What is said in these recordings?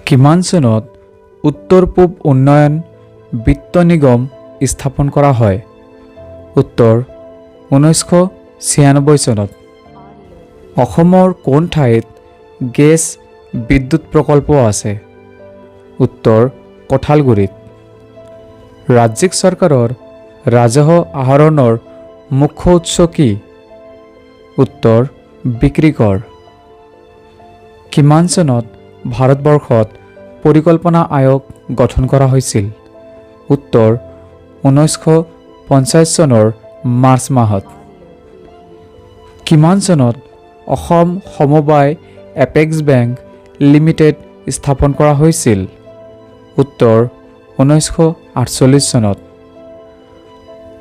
কিমান চনত উত্তৰ পূব উন্নয়ন বিত্ত নিগম স্থাপন কৰা হয়? উত্তৰ, 1996 চনত। অসমৰ কোন ঠাইত গেছ বিদ্যুৎ প্ৰকল্প আছে? উত্তৰ, কঁঠালগুৰিত। ৰাজ্যিক চৰকাৰৰ ৰাজহ আহৰণৰ মুখ্য উৎস কি? উত্তৰ, বিক্ৰী কৰ। কিমান চনত ভাৰতবৰ্ষত পৰিকল্পনা আয়োগ গঠন কৰা হৈছিল? উত্তৰ, 1950 চনৰ মাৰ্চ মাহত। কিমান চনত অসম সমবায় এপেক্স বেংক লিমিটেড স্থাপন কৰা হৈছিল? উত্তৰ, 1948 চনত।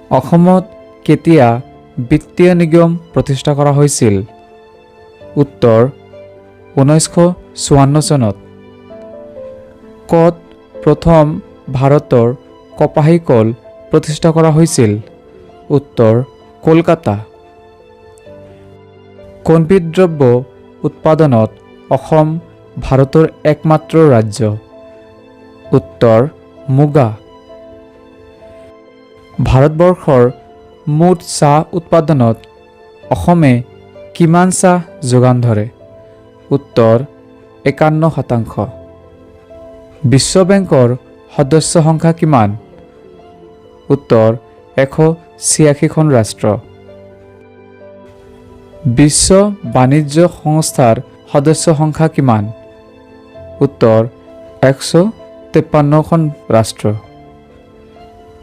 অসমত কেতিয়া বিত্তীয় নিগম প্ৰতিষ্ঠা কৰা হৈছিল? উত্তৰ, 1954 চনত। ক'ত প্ৰথম ভাৰতৰ কপাহী কল প্ৰতিষ্ঠা কৰা হৈছিল? উত্তৰ, কলকাতা। কোনবিধ দ্ৰব্য উৎপাদনত অসম ভাৰতৰ একমাত্ৰ ৰাজ্য? উত্তৰ, মুগা। ভাৰতবৰ্ষৰ মুঠ চাহ উৎপাদনত অসমে কিমান চাহ যোগান ধৰে? উত্তৰ, 51%। বিশ্ব বেংকৰ সদস্য সংখ্যা কিমান? উত্তৰ, 186খন ৰাষ্ট্ৰ। বিশ্ব বাণিজ্য সংস্থাৰ সদস্য সংখ্যা কিমান? উত্তৰ, 153খন ৰাষ্ট্ৰ।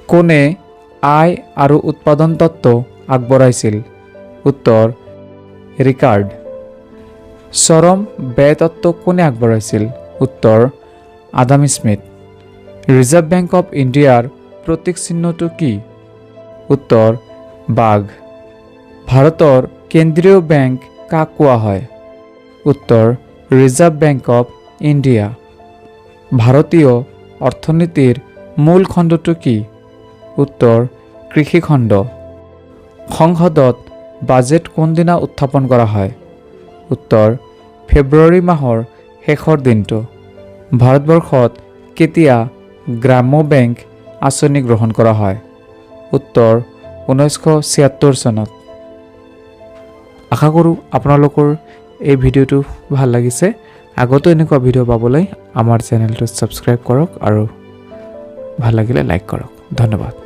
কোনে আয় আৰু উৎপাদন তত্ত্ব আগবঢ়াইছিল? উত্তৰ, ৰিকাৰ্ড। চৰম ব্যয় তত্ত্ব কোনে আগবঢ়াইছিল? উত্তৰ, Adam Smith. Reserve bank of ইণ্ডিয়াৰ প্ৰতীক চিহ্নটো কি? উত্তৰ, বাঘ। ভাৰতৰ কেন্দ্ৰীয় বেংক কাক কোৱা হয়? উত্তৰ, ৰিজাৰ্ভ বেংক অৱ ইণ্ডিয়া। ভাৰতীয় অৰ্থনীতিৰ মূল খণ্ডটো কি? উত্তৰ, কৃষিখণ্ড। সংসদত বাজেট কোনদিনা উত্থাপন কৰা হয়? উত্তৰ, ফেব্ৰুৱাৰী মাহৰ শেষৰ দিনটো। ভাৰতবৰ্ষত কেতিয়া গ্ৰাম্য বেংক আঁচনি গ্ৰহণ কৰা হয়? উত্তৰ, 1976 চনত। আশা কৰোঁ আপোনালোকৰ এই ভিডিঅ'টো ভাল লাগিছে। আগতো এনেকুৱা ভিডিঅ' পাবলৈ আমাৰ চেনেলটো ছাবস্ক্ৰাইব কৰক আৰু ভাল লাগিলে লাইক কৰক। ধন্যবাদ।